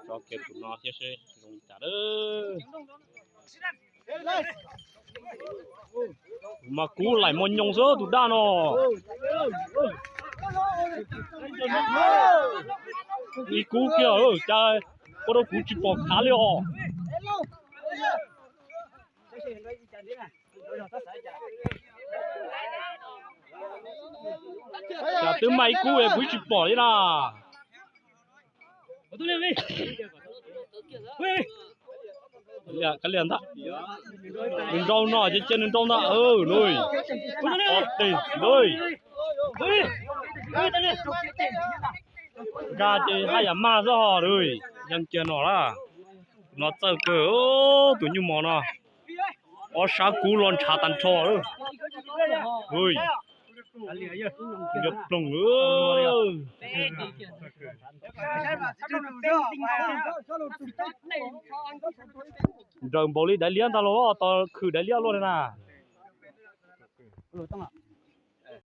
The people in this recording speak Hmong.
Tso kiag tus no thiab seb zoo li cas. Mas kub laim mos nyoos xwb tus daj no. Ib kub kiag cas ua rau kuv tsis pom khav li os. Cas twb mag ib kub es kuv tsis pom li na. Nws nrau no ces cia nws nrau ntag. Nws, nkag ces haj yam mag xwb ho. Yeej kiag no lawm. No txawj kawg tus nyuj mos no. Ob sab kub los ntshav tag nrho. Nploog. Nrawm npaum li daiv liab ntag los, tos khwm daiv liab luaj li na.